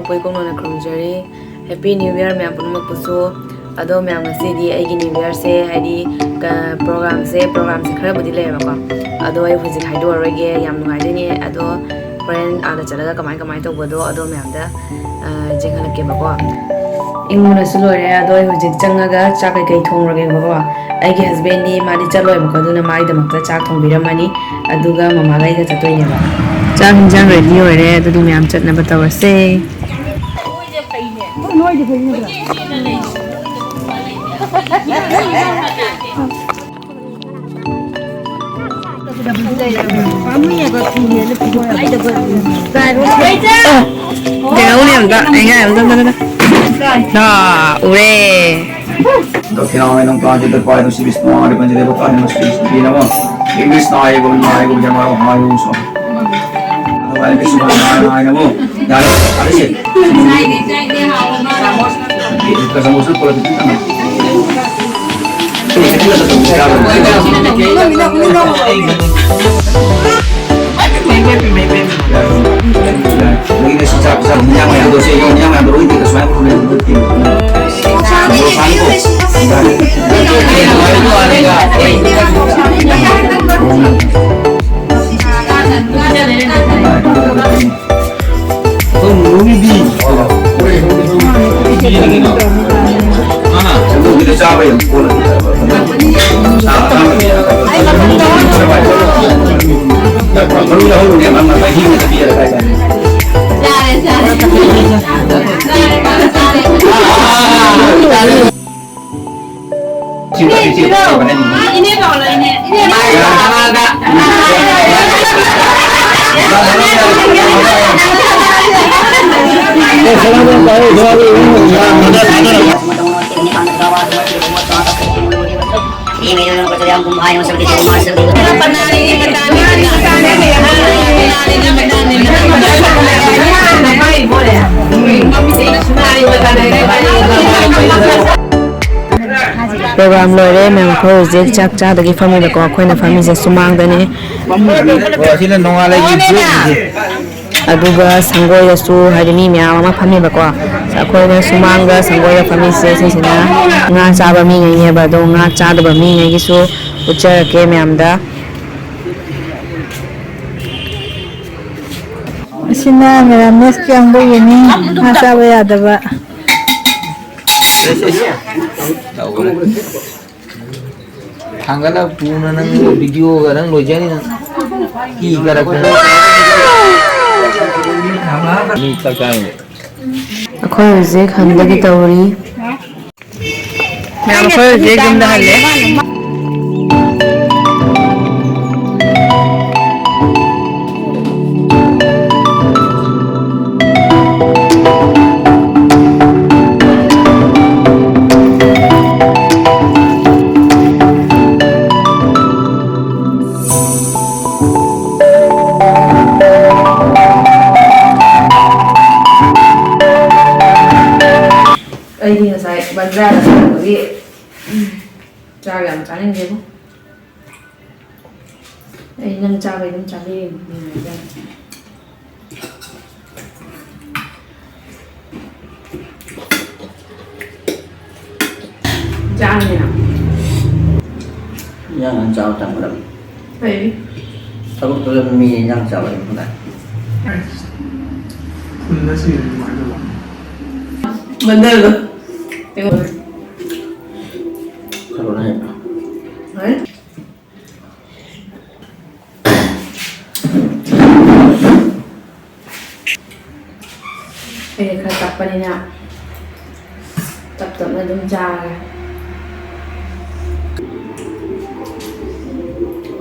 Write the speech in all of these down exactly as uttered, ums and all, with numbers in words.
ꯑꯩꯈꯣꯏ ꯀꯣꯡꯅꯣꯟꯅ ꯈꯨꯔꯨꯝꯖꯔꯤ꯫ Happy New Year ꯃꯌꯥꯝ ꯄꯨꯝꯅꯃꯛꯄꯨꯁꯨ꯫ ꯑꯗꯣ ꯃꯌꯥꯝ, ꯉꯁꯤꯗꯤ ꯑꯩꯒꯤ New Yearꯁꯦ, ꯍꯥꯏꯗꯤ, ꯀ-, programꯁꯦ, programꯁꯦ ꯈꯔꯕꯨꯗꯤ ꯂꯩꯌꯦꯕꯀꯣ, ꯑꯗꯣ ꯑꯩ ꯍꯧꯖꯤꯛ ꯍꯥꯏꯗꯣꯛꯑꯔꯣꯏꯒꯦ꯫ ꯌꯥꯝ ꯅꯨꯡꯉꯥꯏꯗꯣꯏꯅꯦ꯫ ꯑꯗꯣ ꯍꯣꯔꯦꯟ ꯑꯥꯗ ꯆꯠꯂꯒ ꯀꯃꯥꯏ ꯀꯃꯥꯏ ꯇꯧꯕꯗꯣ ꯑꯗꯣ ꯃꯌꯥꯝꯗ, ꯑ, ꯌꯦꯡꯍꯜꯂꯛꯀꯦꯕꯀꯣ꯫ ꯏꯪꯕꯅꯁꯨ ꯂꯣꯏꯔꯦ꯫ ꯑꯗꯣ ꯑꯩ ꯍꯧꯖꯤꯛ ꯆꯪꯉꯒ ꯆꯥꯛ ꯀꯩꯀꯩ ꯊꯣꯡꯉꯨꯔꯒꯦꯕꯀꯣ꯫ ꯑꯩꯒꯤ husbandꯗꯤ, ꯃꯥꯗꯤ ꯆꯠꯂꯣꯏꯕꯀꯣ, ꯑꯗꯨꯅ ꯃꯥꯒꯤꯗꯃꯛꯇ ꯆꯥꯛ ꯊꯣꯡꯕꯤꯔꯝꯃꯅꯤ꯫ ꯑꯗꯨꯒ ꯃꯃꯥꯒ ꯑꯩꯒ ꯆꯠꯇꯣꯏꯅꯦꯕ꯫ ꯆꯥꯛ ꯍꯤꯟꯖꯥꯡ ready ꯑꯣꯏꯔꯦ꯫ ꯑꯗꯨꯗꯤ ꯃꯌꯥꯝ ꯆꯠꯅꯕ ꯇꯧꯔꯁꯦ꯫ ꯌꯦꯡꯍꯧꯅꯦ ꯑꯝꯇ, ꯑꯩ ꯉꯥꯏ ꯑꯝꯇ, ꯑꯝꯇ, ꯑꯝꯇ꯫ ꯑꯥ, ꯎꯔꯦ꯫ ꯗꯛꯈꯤꯅꯥ ꯑꯣꯏꯅ ꯄ꯭ꯔꯥꯟꯖꯤꯇ ꯄꯥꯏꯕꯁꯤ ꯕꯤꯁꯅꯨ ꯍꯥꯏꯔꯤꯕ ꯄꯟꯖꯗꯦꯕ ꯄꯥꯏꯕ ꯁ꯭ꯔꯤ ꯁ꯭ꯔꯤ ꯅꯃꯣ꯫ ꯏꯪꯂꯤꯁ ꯅꯥꯏꯕ ꯅꯥꯏꯕ ꯖꯃꯥ ꯍꯥꯏꯌꯨ ꯁꯣ꯫ ꯑꯗꯨꯃꯥꯏꯅ ꯕꯤꯁꯅꯨ ꯅꯥꯏ ꯅꯥꯏ ꯅꯃꯣ꯫ ꯌꯥꯔꯦ, ꯌꯥꯔꯦ ꯁꯦ꯫ ꯀꯆꯥꯃꯁꯨ ꯄꯨꯔꯛꯈꯤꯁꯅꯨ꯫ Program ꯂꯣꯏꯔꯦ ꯃꯌꯥꯝ, ꯑꯩꯈꯣꯏ ꯍꯧꯖꯤꯛ ꯆꯥꯛ ꯆꯥꯗꯒꯤ ꯐꯝꯃꯤꯕꯀꯣ꯫ ꯑꯩꯈꯣꯏꯅ ꯐꯝꯃꯤꯁꯦ ꯁꯨꯃꯥꯡꯗꯅꯦ꯫ ꯑꯣ, ꯑꯁꯤꯅ ꯅꯣꯡꯉꯥꯜꯂꯩꯒꯤ breakꯁꯦ꯫ ꯑꯗꯨꯒ ꯁꯪꯒꯣꯏꯗꯁꯨ, ꯍꯥꯏꯗꯤ, ꯃꯤ ꯃꯌꯥꯝ ꯑꯃ ꯐꯝꯃꯦꯕꯀꯣ꯫ ꯑꯩꯈꯣꯏꯅ ꯁꯨꯃꯥꯡꯒ ꯁꯪꯒꯣꯏꯒ ꯐꯝꯃꯤꯁꯦ, ꯁꯤꯁꯤꯅ ꯉꯥ ꯆꯥꯕ ꯃꯤꯉꯩꯅꯦꯕ꯫ ꯑꯗꯣ ꯉꯥ ꯆꯥꯗꯕ ꯃꯤꯉꯩꯒꯤꯁꯨ ꯎꯠꯆꯔꯛꯀꯦ ꯃꯌꯥꯝꯗ꯫ ꯑꯁꯤꯅ ꯃꯦꯔꯥꯃꯦꯁꯀꯤ ꯑꯪꯒꯨꯔꯒꯤꯅꯤ, ꯉꯥ ꯆꯥꯕ ꯌꯥꯗꯕ꯫ ꯊꯥꯡꯒꯠꯂ ꯄꯨꯅ ꯅꯪ ꯚꯤꯗꯤꯑꯣꯒ ꯅꯪ ꯂꯣꯏꯖꯅꯤ ꯅꯪ꯫ ꯀꯤ ꯀꯔꯛꯇꯅ꯫ ꯃꯤ ꯆꯥꯛ ꯆꯥꯔꯝꯗꯦ꯫ ꯑꯩꯈꯣꯏ ꯍꯧꯖꯤꯛ ꯍꯟꯕꯒꯤ ꯇꯧꯔꯤ꯫ ꯃꯌꯥꯝ ꯑꯩꯈꯣꯏ ꯍꯧꯖꯤꯛ ꯌꯨꯝꯗ ꯍꯜꯂꯦ꯫ ꯑꯩꯗꯤ ꯉꯁꯥꯏ ꯕꯟꯗ꯭ꯔꯥꯗ ꯆꯠꯂꯨꯕꯒꯤ ꯆꯥꯛ ꯌꯥꯝ ꯆꯥꯅꯤꯡꯗꯦꯕꯣ꯫ ꯑꯩ ꯅꯪ ꯆꯥꯕꯩ ꯑꯗꯨꯝ ꯆꯥꯕꯤꯔꯤꯅꯤ꯫ ꯆꯥꯅꯤꯅ꯫ ꯏꯟꯖꯥꯡ ꯅꯪ ꯆꯥꯕ ꯇꯝꯒꯗꯕꯅꯤ꯫ ꯐꯩ꯫ ꯊꯕꯛ ꯇꯧꯗꯕ ꯃꯤ ꯏꯟꯖꯥꯡ ꯆꯥꯕ ꯍꯩꯕ ꯐꯪꯉꯦ꯫ ꯐꯨꯜꯗ ꯁꯤꯔꯗꯤ ꯀꯃꯥꯏꯅ ꯇꯧꯕ? ꯕꯟꯗꯔꯗꯣ꯫ ꯈꯔ ꯍꯩꯕ꯭ꯔꯥ? ꯍꯣꯏ꯫ ꯑꯩ ꯈꯔ ꯇꯞꯄꯅꯤꯅ ꯇꯞ ꯇꯞꯅ ꯑꯗꯨꯝ ꯆꯥꯔꯦ꯫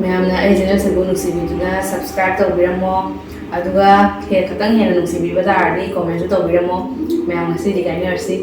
ꯃꯌꯥꯝꯅ ꯑꯩ ꯆꯦꯅꯦꯜꯁꯤꯕꯨ ꯅꯨꯡꯁꯤꯕꯤꯗꯨꯅ subscribe ꯇꯧꯕꯤꯔꯝꯃꯣ, ꯑꯗꯨꯒ ꯍꯦꯟꯅ ꯈꯛꯇꯪ ꯍꯦꯟꯅ ꯅꯨꯡꯁꯤꯕꯤꯕ ꯇꯥꯔꯗꯤ commentꯁꯨ ꯇꯧꯕꯤꯔꯝꯃꯣ꯫ ꯃꯌꯥꯝ ꯉꯁꯤꯗꯤ ꯀꯥꯏꯅꯔꯁꯤ꯫